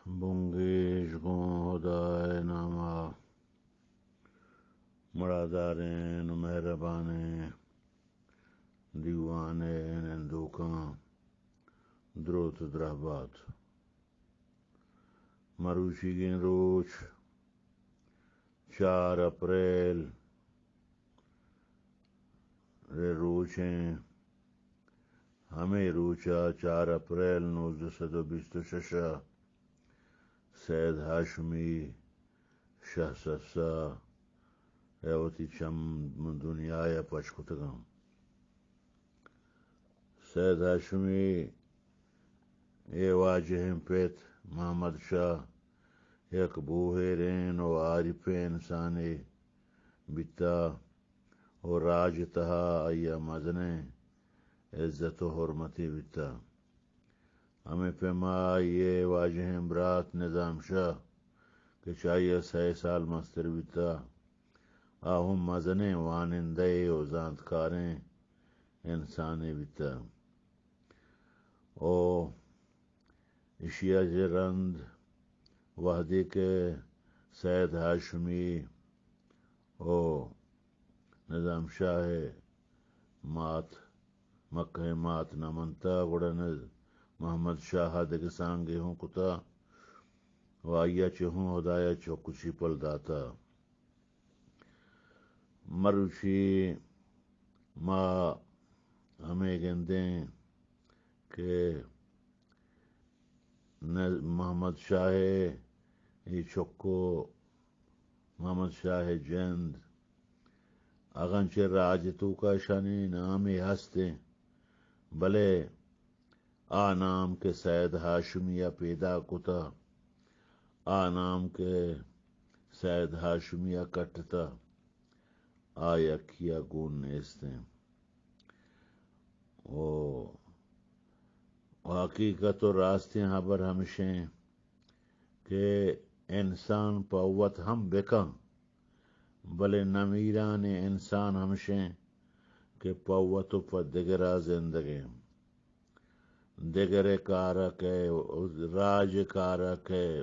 بنگیج گوں ہدائے ناما، مڑاداریں و مہربانیں دیوانیں نندوکاں دروت و درہبات۔ مروچیگیں روچ چار اپریل ءِ روچ ایں۔ ہمے روچ ءَ، چار اپریل نوزدہ سد و بیست و شش ءَ، سید ہاشمی شہ سسا ءَ وتی چم دنیا ءَ پچ کتگ اَنت۔ سید ہاشمی ءِ واجہیں پت محمد شاہ یک بوہیریں و عارفیں انسانے بیتا و راج ءِ تہا آئی ءَ مزنیں عزت و حرمتے بیتا۔ ہمے پیما آئی ءِ واجہیں برات نظام شاہ کہ چہ آئی ءَ سئے سال مستر بیتا، آ ہم مزنیں وانندہ و زانتکاریں انسانے بیتا۔ او ایشی ءَ چہ رند وہدے کہ سید ہاشمی او نظام شاہ ءِ مات، مکہ ءِ مات نہ منتا، گڑا نز-، محمد شاہ ءَ دگہ سانگے ہوں کتا و آئی ءَ چہ ہوں ہدایا چک و چیپل داتا۔ مروچی ما ہمے گندیں کہ نہ محمد شاہ ءِ اے چک و محمد شاہ ءِ جند، اگاں چہ راج ءِ توکا اشانی نامے ہست ایں، بلے آ نام کہ سید ہاشمی ءَ پیدا کتا، آ نام کہ سید ہاشمی ءَ کٹتا، آ یکے ءَ گون نیست ایں۔ او حقیقت و راستیں ہبر ہمشیں کہ انسان پہ وت ہم بکن، بلے نمیرانیں انسان ہمشیں کہ پہ وت و پہ دگرا زندگیں۔ دگرے کارا کئے، راج کارا کئے۔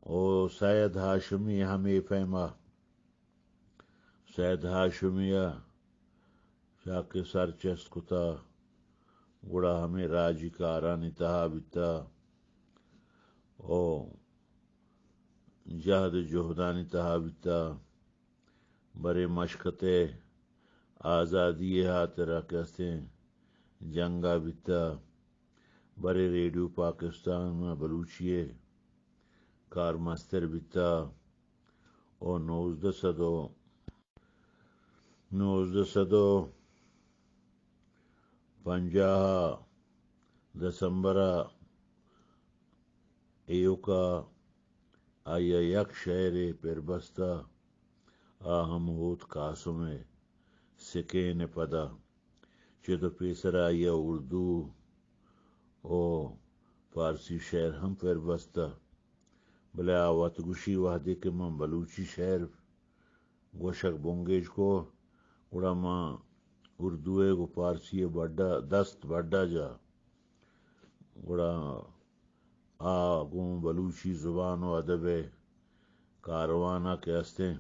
او سید ہاشمی ہمے پیما، سید ہاشمی ءَ چا کہ سر چست کتا، گڑا ہمے راجی کارانی تہا بیتا، او جہد جہدانی تہا بیتا۔ برے مشکت ءِ آزادی ءِ ہاترا کہ استیں جنگ ءَ بیتا، برے ریڈیو پاکستان ءَ بلوچی ءِ کارمستر بیتا۔ او نوزدہ سد و، نوزدہ سد و پنجاہ دسمبر ءَ ایوکا آئی ءَ یک شئیرے پر بستہ، آ ہم ہوت قاسم ءِ سکین ءِ پدا۔ چد و پیسر آئی ءَ اردو و فارسی شئیر ہم پر بستہ، بلے آ وت گوشی، وہدے کہ من بلوچی شئیر گوشگ بنگیج کو، گڑا ما اردو ءِ گوں پارسی ءِ بڈا، دست بڈا جا۔ گڑا آ گوں بلوچی زبان و ادب ءِ کاروان ءَ کہ استیں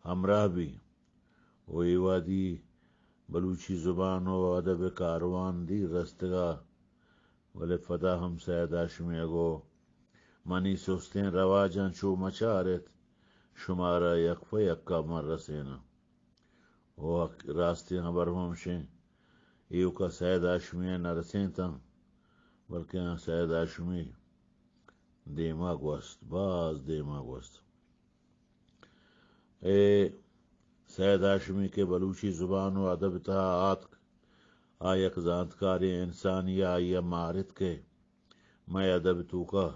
ہمراہ بی و اے وہدی بلوچی زبان و ادب ءِ کاروان دیر رستگا، بلے پدا ہم سید ہاشمی ءَ گو منی سستیں رواجاں چو مچار ات، شمارا یک پہ یکا من رسیناں۔ و راستیں ہبر ہم ہمشیں، ایوکا سید ہاشمی ءَ نہ رسینتاں، بلکیں سید ہاشمی دیما گوست، باز دیما گوست۔ اے سید ہاشمی کہ بلوچی زبان و ادب تہا آتک، آ یک زانتکاریں انسانی، آئی ءَ مارت کہ مئے ادب توکا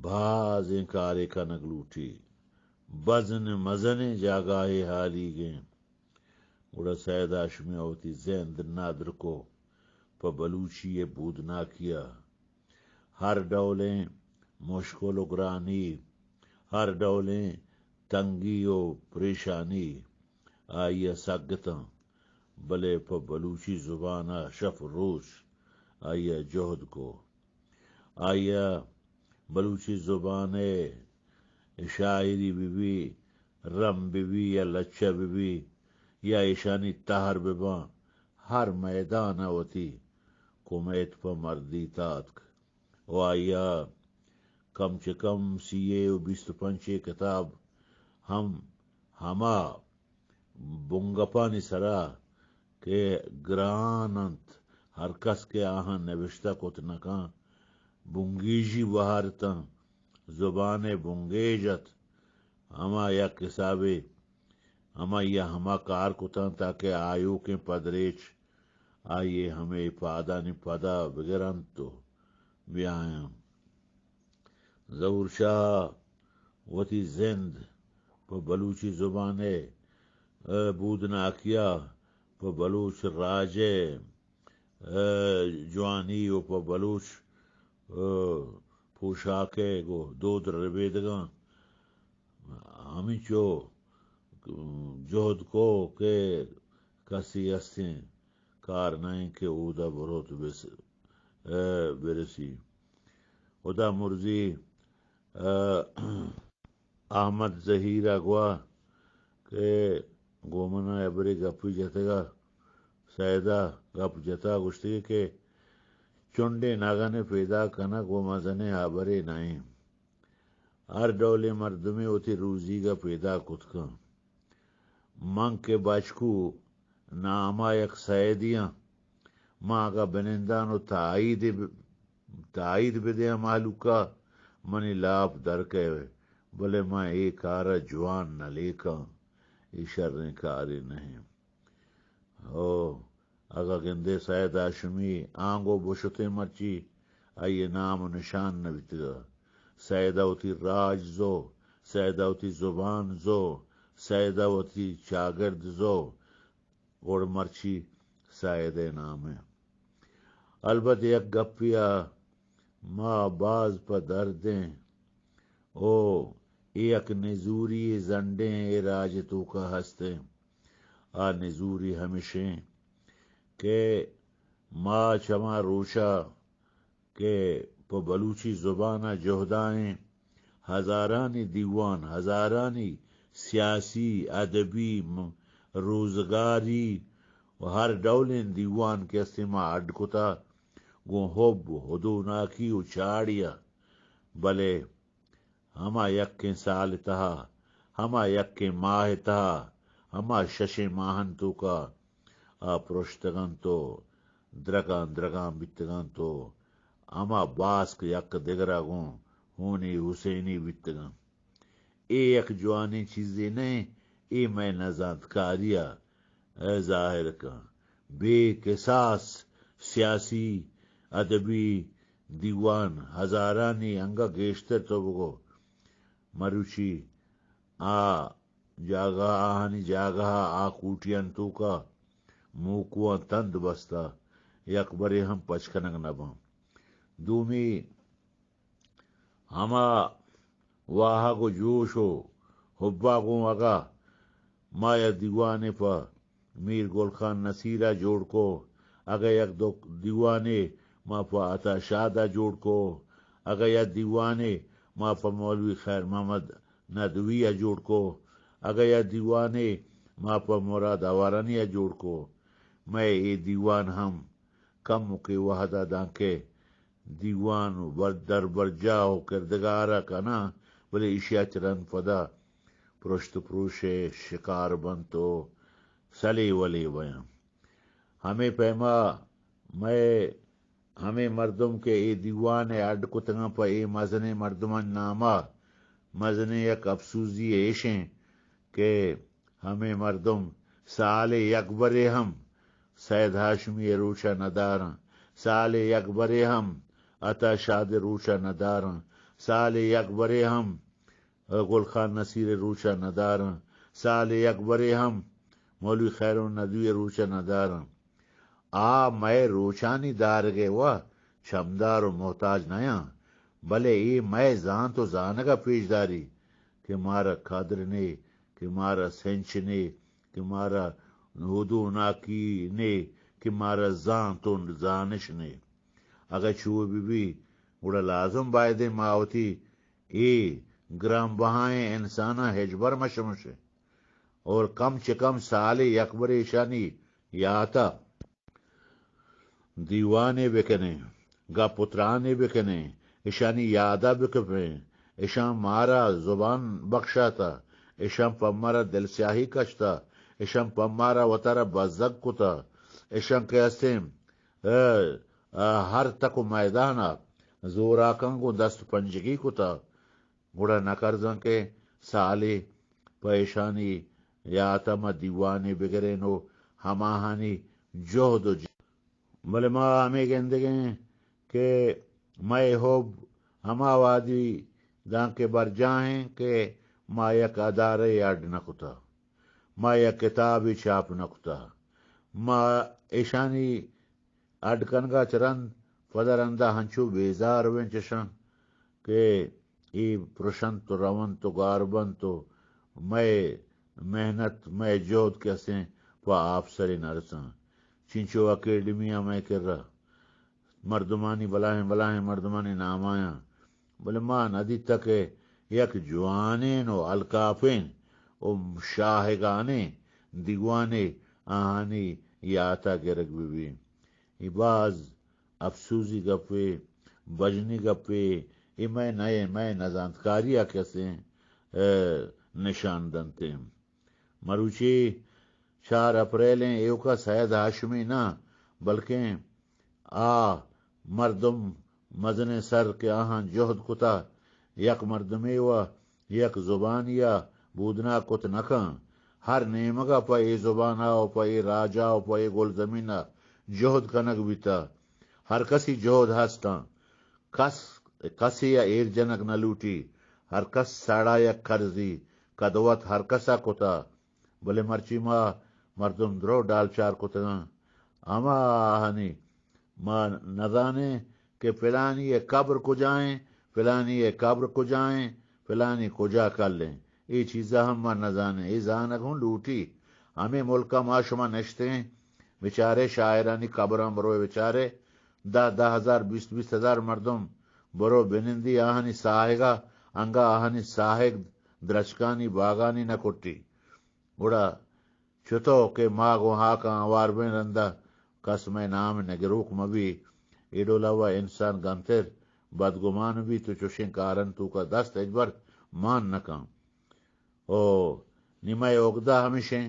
بازیں کارے کنگ لوٹی، بزن مزنیں جاگاہے ہالیگیں۔ گڑا سید ہاشمی ءَ وتی زند ندر کو پہ بلوچی ءِ بودناکی ءَ۔ ہر ڈولیں مشکل و گرانی، ہر ڈولیں تنگی و پریشانی آئی ءَ سگتاں، بلے پہ بلوچی زبان ءَ شپ روچ آئی ءَ جہد کو۔ آئی ءَ بلوچی زبان ءِ شاعری بہ بی، رم بہ بی یا لچہ بہ بی یا ایشانی تہر بہ باں، ہر میدان ءَ وتی کمیت پہ مردیت آتک۔ و آئی ءَ کم چہ کم سی ءُ بیست ءُ پنچ ءِ کتاب ہم ہما بنگپانی سرا کہ گران انت، ہر کس کہ آہاں نبشتہ کت نہ کن، بنگیجی بہارتاں، زبان ءِ بنگیج ات، ہما یک حسابے ہمائی ءَ ہما کار کتاں تاکہ آیوکیں پدریچ آئی ءِ ہمے پادانی پدا بگرنت و بیایاں۔ ظہور شاہ ءَ وتی زند پہ بلوچی زبان ءِ، ءَ، بودناکی ءَ، پہ بلوچ راج ءِ، ءَ، جوانی و پہ بلوچ، ءَ، پوشاک ءِ گوں دود ربیدگاں ہمینچو جہد کو کہ کسی ہستیں کار نہ انت کہ اودا بروت بس، ءَ، برسی۔ ہدا مرزی، ءَ، احمد ظہیر ءَ گوا کہ گوں من ءَ ہبرے گپی جتگ ءَ، سید ءَ گپ جتا گوشتگی کہ چنڈیں نگنے پیداک کنگ و مزنیں ہبرے نہ انت۔ ہر ڈولیں مردمے وتی روزیگ ءَ پیداک کت کن۔ من کہ بچکو نام ءَ یک سیدے آں، من اگاں بنندان و تائید ب-، تائید بدیاں مہلوک ءَ، منی لاپ در کئے، بلے من اے کار ءَ جوان نہ لیکاں، اے شریں کارے نہ انت۔ او، اگاں گندے سید ہاشمی آنگو بشتیں مرچی آئی ءِ نام و نشان نہ بیتگ۔ سید ءَ وتی راج زو، سید ءَ وتی زبان زو، سید ءَ وتی چاگرد زو، گڑ مرچی سید ءِ نام ءَ۔ البت یک گپے ءَ ما باز پہ دردیں او اے یک نزوری زنڈیں اے راج ءِ توکا ہستیں۔ آ نزوری ہمشیں کہ ما چما روچا کہ پہ بلوچی زبان ءَ جہدائیں ہزارانی دیوان، ہزارانی سیاسی، ادبی، م-، روزگاری و ہر ڈولیں دیوان کہ استیں ما اڈ کتا گوں حب و ہدوناکی و چاڑیا، بلے ہما یکیں سال ءِ تہا، ہما یکیں ماہ ءِ تہا، ہما ششیں ماہن توکا آ پرشتگ انت و درگاں درگاں بیتگ انت و ہما باسک یک دگرا گوں ہونی حسینی بیتگ انت۔ اے یک جوانیں چیزے نہ انت، اے مئے نزانتکاری ءَ ظاہر کن۔ بے کساس سیاسی، ادبی دیوان ہزارانی انگہ گیشتر تو بگو مروچی آ جاگہ، آہانی جاگہ ءَ آ کوٹیانی توکا موکواں تند بستہ، یک برے ہم پچ کنگ نہ باں۔ دومی ہما واہگ و جوش و حبا گوں اگاں ما یک دیوانے پہ میر گل خان نصیر ءَ جوڑ کو، اگاں یک دو دیوانے ما پہ عطا شاد ءَ جوڑ کو، اگاں یک دیوانے ما پہ مولوی خیر محمد ندوی ءَ جوڑ کو، اگاں یک دیوانے ما پہ مراد آوارانی ءَ جوڑ کو، مئے اے دیوان ہم کمکے وہد ءَ دانکہ دیوان و بر-، دربرجاہ و کردگار ءَ کناں، بلے ایشی ءَ چہ رند پدا پرشت و پروش ءِ شکار بنت و سلے ولے بیاں۔ ہمے پیما مئے ہمے مردم کہ اے دیوان ءَ اڈ کتگاں پہ اے مزنیں مردمانی نام ءَ، مزنیں یک اپسوزی ایش انت کہ ہمے مردم سالے یک برے ہم سید ہاشمی ءِ روچ ءَ نہ داراں، سالے یک برے ہم عطا شاد ءِ روچ ءَ نہ داراں، سالے یک برے ہم گل خان نصیر ءِ روچ ءَ نہ داراں، سالے یک برے ہم مولوی خیر محمد ندوی ءِ روچ ءَ نہ داراں۔ آ مئے روچانی دارگ ءِ وا چمدار و محتاج نیاں، بلے اے مئے زانت و زانگ ءَ پیش داری کہ مارا قدر نے، کہ مارا سنچ نے، کہ مارا ہدوناکی نے، کہ مارا زانت و زانش نے۔ اگہ چو بہ بی، گڑا لازم بائدیں ما وتی اے گران بہائیں انساناں ہچبر مشمشیں اور کم چہ کم سالے یکبرے ایشانی یاتا دیوانے بکنیں، گپ و ترانے بکنیں، اشانی یادا بکپیں، اشاں مارا زبان بخشاتا، اشاں پہ مارا دلسیاہی کشتا، اشاں پہ مارا وتارا بزگ کتا، اشاں کہ استیں، اے، اے، ہر تک و میدانا زوراکاں گوں دست پنجگی کتا، گڑا نہ کرزاں کہ سالے پہ ایشانی یات ء ما دیوانے بگرین و ہماہانی جہد و ج-، بلے ما ہمے گندگیں کہ مئے حب ہما وہدی دانکہ برجاہیں کہ ما یک ادارہ اڈ نہ کتا، ما یک کتابے چاپ نہ کتا، ما ایشانی اڈ کنگا چہ رند پد ء رندا ہنچو بیزار بیں چشاں کہ اے پرشنت و رونت و گار بنت و مئے محنت، مئے جہد کسیں پہ آپسرے نرساں۔ چنچو اکیڈمی ء مئے کرا مردمانی، بلاہیں بلاہیں مردمانی نام آیاں، بلے ما نہ دیتہ کہ یک جوانین و الکاپین و شاہگانیں دیوانے آہانی یاتا گرگ بہ بی۔ اے باز افسوزی گپے، بژنی گپے، اے مئے نئے، مئے نزانتکاری ء کسیں، اے، نشان دنتیں۔ مروچی چار اپریلیں، ایوکا سید ہاشمی نہ، بلکیں آ مردم مزنیں سر کہ آہاں جہد کتا، یک مردمے و یک زبانی ء بودناک کت نہ کن۔ ہر نیمگ ء پہ اے زبان ء و پہ اے راج ء و پہ اے گلزمین ء جہد کنگ بیتہ۔ ہر کسی جہد ہستاں۔ کس کسے ء ایر جنگ نہ لوٹی۔ ہر کس ساڑا یک کرزی کدوت ہر کس ء کتا۔ بلے مرچی ما مردم درو ڈالچار کتگاں۔ ہما آہانی ما نزانیں کہ فلانی ء قبر کجائیں، فلانی ء قبر کجائیں، فلانی کجا کلیں۔ اے چیزا ہم ما نزانیں۔ اے زانگ ہوں لوٹی۔ ہمے ملک ء ما شما نشتیں، بچارے شاعرانی قبراں بروئے بچارے، دہ دہ ہزار، بیست بیست ہزار مردم برو بنندی آہانی ساہگا، انگا آہانی ساہگ درچکانی باگانی نہ کٹی۔ گڑا چتو کہ ما گوں ہاکاں ہوار بیں رندا کس مئے نام نگروک مہ بی۔ اے ڈولا و انسان گنتر بدگمان بیت و چوشیں کارن توکا دست ہچبر مان نہ کن۔ او نی مئے اگدہ ہمیشیں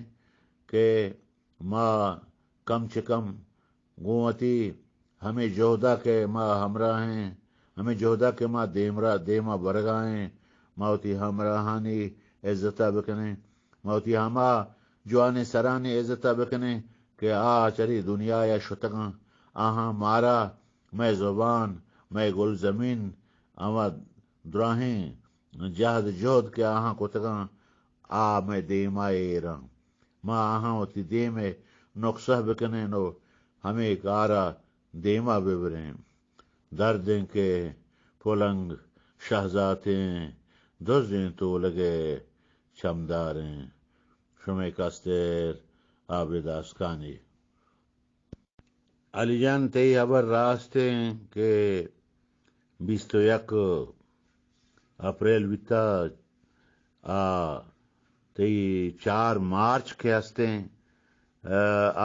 کہ ما کم چہ کم گوں وتی ہمے جہدا کہ ما ہمراہیں، ہمے جہدا کہ ما دیمرا، دیما برگائیں، ما وتی ہمراہانی عزتا بکنیں، ما وتی ہما جوانیں سرانی عزتا بکنیں کہ آ چری دنیایا شتگاں، آہاں مارا مئے زبان، مئے گلزمین، ہما دراہیں جہد جہد کہ آہاں کتگاں، آ مئے دیما ایراں۔ ما آہاں وتی دیم ء نقصہ بکنیں و ہمے کار ء دیما ببریں۔ دردیں کہ پلنگ شہزاتیں، دزیں تولگ ء چمداریں۔ شمئے کستر عابد آسکانی۔ علی جان، تئی ہبر راستیں کہ بیست و یک اپریل بیتا، آ تئی چار مارچ کہ ہستیں، آ،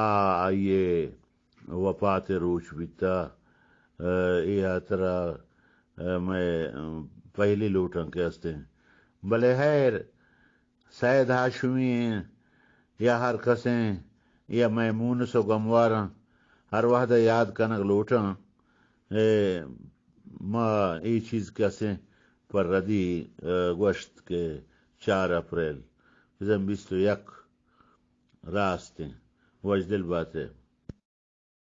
آ آئی ء وفات روچ بیتا، آ، اے ہاترا، آ، مئے پہلی لوٹاں کہ ہستیں۔ بلے خیر، سید ہاشمی ایں یا ہر کس ایں یا مئے مونس و گمواراں ہر وہد ء یاد کنگ لوٹاں۔ اے ما اے چیز کہ اسیں پر ردی، ء، گوشت کہ چار اپریل بزاں بیست و یک راست ایں۔ وشدل بات ئے۔